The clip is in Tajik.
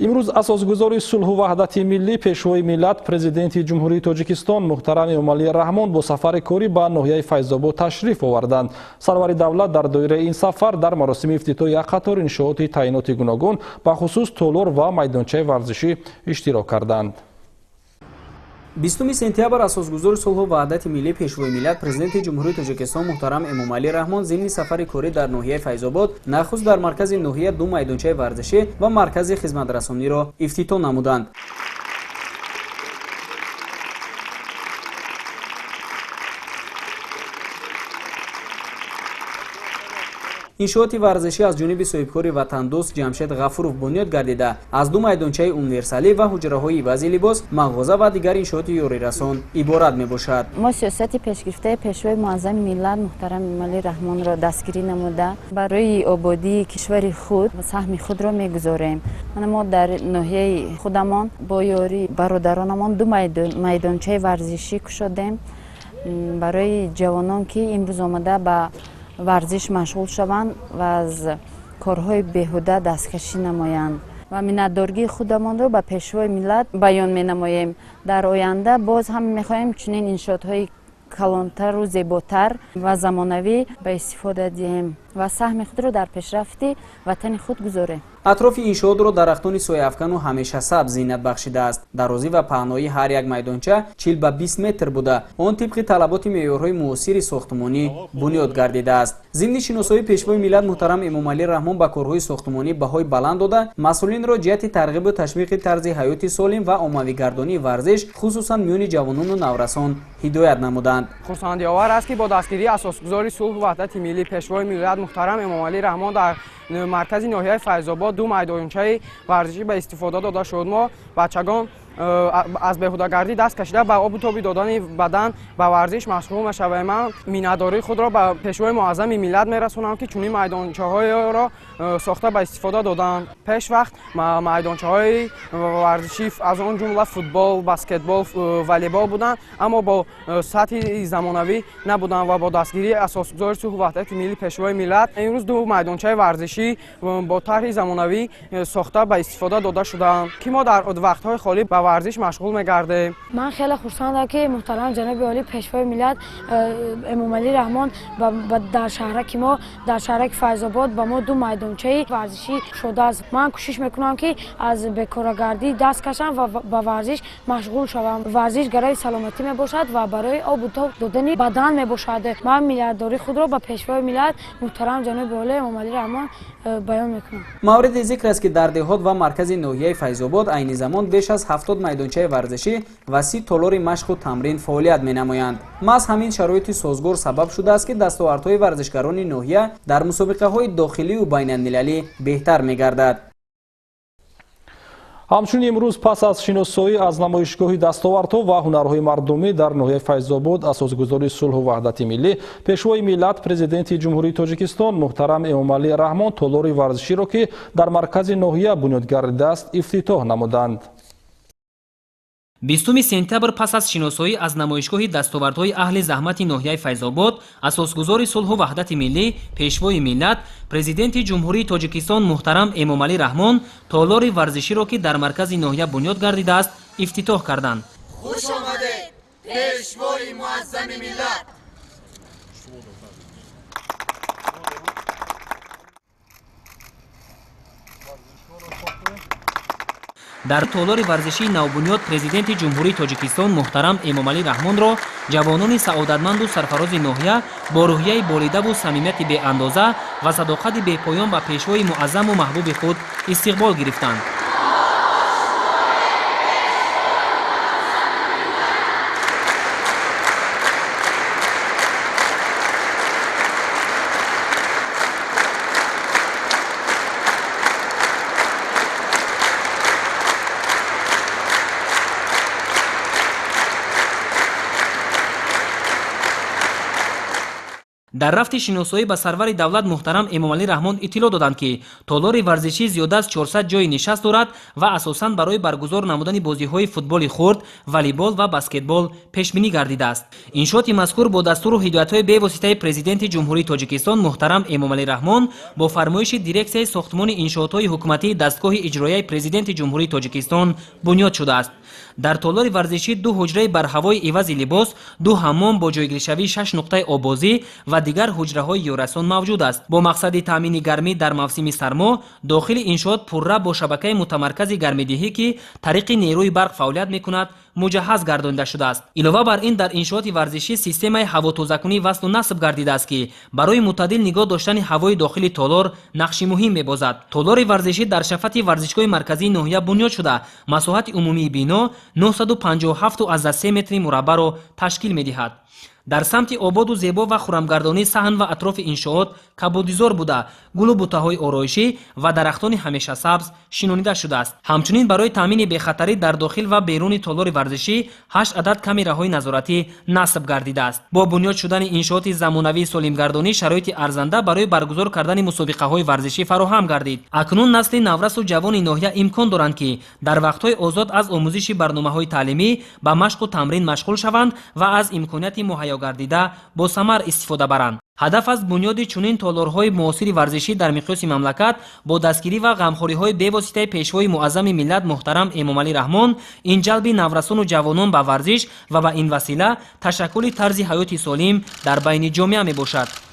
Имрӯз асосгузори сулҳу ваҳдати миллӣ, пешвои миллат, президенти Ҷумҳурии Тоҷикистон муҳтарам Эмомалӣ Раҳмон бо сафари корӣ ба ноҳияи Файзобод ташриф оварданд. Сарвари давлат дар доираи ин сафар дар маросими ифтитоҳи як қатор иншооти таъиноти гуногун, бахусус толор ва майдончаи варзишӣ иштирок карданд. 20 сентябр асосгузори сулҳу ваҳдати миллӣ, пешвои миллат, президенти Ҷумҳурии Тоҷикистон муҳтарам Эмомалӣ Раҳмон зимни сафари корӣ дар ноҳияи Файзобод нахуст дар маркази ноҳия ду майдончаи варзишӣ ва маркази хизматрасониро ифтитоҳ намуданд. Иншооти варзишӣ аз ҷониби соҳибкори ватандӯст Ҷамшед Ғафуров бунёд гардида, аз ду майдончаи универсалӣ ва ҳуҷраҳои ивази либос, мағоза ва дигар иншооти ёрирасон иборат мебошад. Мо сиёсати пешгирифтаи пешвои муаззами миллат муҳтарам Эмомалӣ Раҳмонро дастгирӣ намуда, барои ободии кишвари худ саҳми худро мегузорем. Мо дар ноҳияи худамон бо ёрии бародаронамон ду майдончаи варзишӣ кушодем барои ҷавонон, ки имрӯз омада ба варзиш машғул шаванд ва аз корҳои беҳуда дасткашӣ намоянд, ва миннатдоргии худамонро ба пешвои миллат баён менамоем. Дар оянда боз ҳам мехоҳем чунин иншоотҳои калонтару зеботар ва замонавӣ ба истифода диҳем ва саҳми худро дар пешрафти ватани худ гузорем. Атрофи иншоотро дарахтони сояафкану ҳамеша сабз зинат бахшидааст. Дарозӣ ва паҳноии ҳар як майдонча 40 ба 20 метр буда, он тибқи талаботи меъёрҳои муосири сохтмонӣ бунёд гардидааст. Зимни шиносоии пешвои миллат муҳтарам Эмомалӣ Раҳмон ба корҳои сохтмонӣ баҳои баланд дода, масъулинро ҷиҳати тарғибу ташвиқи тарзи ҳаёти солим ва оммавигардонии варзиш, хусусан миёни ҷавонону наврасон, ҳидоят намуданд. Хурсандиовар аст, ки бо дастгирии асосгузори сулҳу ваҳдати миллӣ, пешвои миллат муҳтарам Эмомалӣ Раҳмон дар маркази ноҳияи Файзобод ду майдончаи варзишӣ ба истифода дода шуд. Мо бачагон аз беҳудагардӣ даст кашида, ба обу тоби додани бадан ба варзиш машғул мешавем. Ман миннатдории худро ба пешвои муаззами миллат мерасонам, ки чунин майдончаҳоеро сохта ба истифода доданд. Пеш вақт майдончаҳои варзишӣ, аз он ҷумла футбол, баскетбол, волейбол буданд, аммо бо сатҳи замонавӣ набуданд ва бо дастгирии асосгузори сулҳу ваҳдати миллӣ, пешвои миллат имрӯз ду майдончаи варзишӣ бо тарҳи замонавӣ сохта ба истифода дода шудаанд, ки мо дар вақтҳои холӣ ба варзиш машғул мегардем. Ман хеле хурсандам, ки муҳтарам ҷаноби олӣ, пешвои миллат Эмомалӣ Раҳмон дар шаҳраки мо, дар шаҳраки Файзобод ба мо ду майдончаи варзишӣ шудааст. Ман кӯшиш мекунам, ки аз бекорагардӣ даст кашам ва ба варзиш машғул шавам. Варзиш гарави саломатӣ мебошад ва барои обу тоб додани бадан мебошад. Ман миннатдории худро ба пешвои миллат муҳтарам ҷаноби олӣ Эмомалӣ Раҳмон баён мекунам. Мавриди зикр аст, ки дар деҳот ва маркази ноҳияи Файзобод айни замон беш аз 70 майдончаи варзишӣ ва 30 толори машқу тамрин фаъолият менамоянд. Маҳз ҳамин шароити созгор сабаб шудааст, ки дастовардҳои варзишгарони ноҳия дар мусобиқаҳои дохилию байналмилалӣ беҳтар мегардад. Ҳамчунин имрӯз пас аз шиносоӣ аз намоишгоҳи дастовардҳо ва ҳунарҳои мардумӣ дар ноҳияи Файзобод асосгузори сулҳу ваҳдати миллӣ, пешвои миллат, президенти Ҷумҳурии Тоҷикистон муҳтарам Эмомалӣ Раҳмон толори варзиширо, ки дар маркази ноҳия бунёд гардидааст, ифтитоҳ намуданд. 20 сентябр пас аз шиносоӣ аз намоишгоҳи дастовардҳои аҳли заҳмати ноҳияи Файзобод асосгузори сулҳу ваҳдати миллӣ, пешвои миллат, президенти Ҷумҳурии Тоҷикистон муҳтарам Эмомалӣ Раҳмон толори варзиширо, ки дар маркази ноҳия бунёд гардидааст, ифтитоҳ карданд. Хуш омадед, пешвои муаззами миллат! Дар толори варзишии навбунёд президенти Ҷумҳурии Тоҷикистон муҳтарам Эмомалӣ Раҳмонро ҷавонони саодатманду сарфарози ноҳия бо рӯҳияи болидаву самимияти беандоза ва садоқати бепоён ба пешвои муаззаму маҳбуби худ истиқбол гирифтанд. Дар рафти шиносоӣ ба сарвари давлат муҳтарам Эмомалӣ Раҳмон иттилоъ доданд, ки толори варзишӣ зиёда аз 400 ҷойи нишаст дорад ва асосан барои баргузор намудани бозиҳои футболи хурд, волейбол ва баскетбол пешбинӣ гардидааст. Иншооти мазкур бо дастуру ҳидоятҳои бевоситаи Президенти Ҷумҳурии Тоҷикистон муҳтарам Эмомалӣ Раҳмон бо фармоиши Дирексияи сохтмони иншоотҳои ҳукуматии дастгоҳи иҷроияи Президенти Ҷумҳурии Тоҷикистон бунёд шудааст. Дар толори варзишӣ ду ҳуҷраи барҳавои ивази либос, ду ҳаммом бо ҷойгиршавии шаш нуқтаи оббозӣ ва дигар ҳуҷраҳои ёрасон мавҷуд аст. Бо мақсади таъмини гармӣ дар мавсими сармо дохили иншоот пурра бо шабакаи мутамаркази гармидиҳӣ, ки тариқи нерӯи барқ фаъолият мекунад, муҷаҳҳаз гардонида шудааст. Илова бар ин, дар иншооти варзишӣ системаи ҳавотозакунӣ васлу насб гардидааст, ки барои мӯътадил нигоҳ доштани ҳавои дохили толор нақши муҳим мебозад. Толори варзишӣ дар шафати варзишгоҳи марказии ноҳия бунёд шуда, масоҳати умумии бино 957,3 метри мураббаъро ташкил медиҳад. Дар самти ободу зебо ва хурамгардонии саҳн ва атрофи иншоот кабудизор буда, гулу бутаҳои ороишӣ ва дарахтони ҳамешасабз шинонида шудааст. Ҳамчунин барои таъмини бехатарӣ дар дохил ва беруни толори варзишӣ ҳашт адад камераҳои назоратӣ насб гардидааст. Бо бунёд шудани иншооти замонавии солимгардонӣ шароити арзанда барои баргузор кардани мусобиқаҳои варзишӣ фароҳам гардид. Акнун насли наврасу ҷавони ноҳия имкон доранд, ки дар вақтҳои озод аз омӯзиши барномаҳои таълимӣ ба машқу тамрин машғул шаванд ва аз имконияти муҳайё гардида бо самар истифода баранд. Ҳадаф аз бунёди чунин толорҳои муосири варзишӣ дар миқёси мамлакат бо дастгирӣ ва ғамхориҳои бевоситаи Пешвои муаззами миллат муҳтарам Эмомалӣ Раҳмон ин ҷалби наврасону ҷавонон ба варзиш ва ба ин васила ташаккули тарзи ҳаёти солим дар байни ҷомеа мебошад.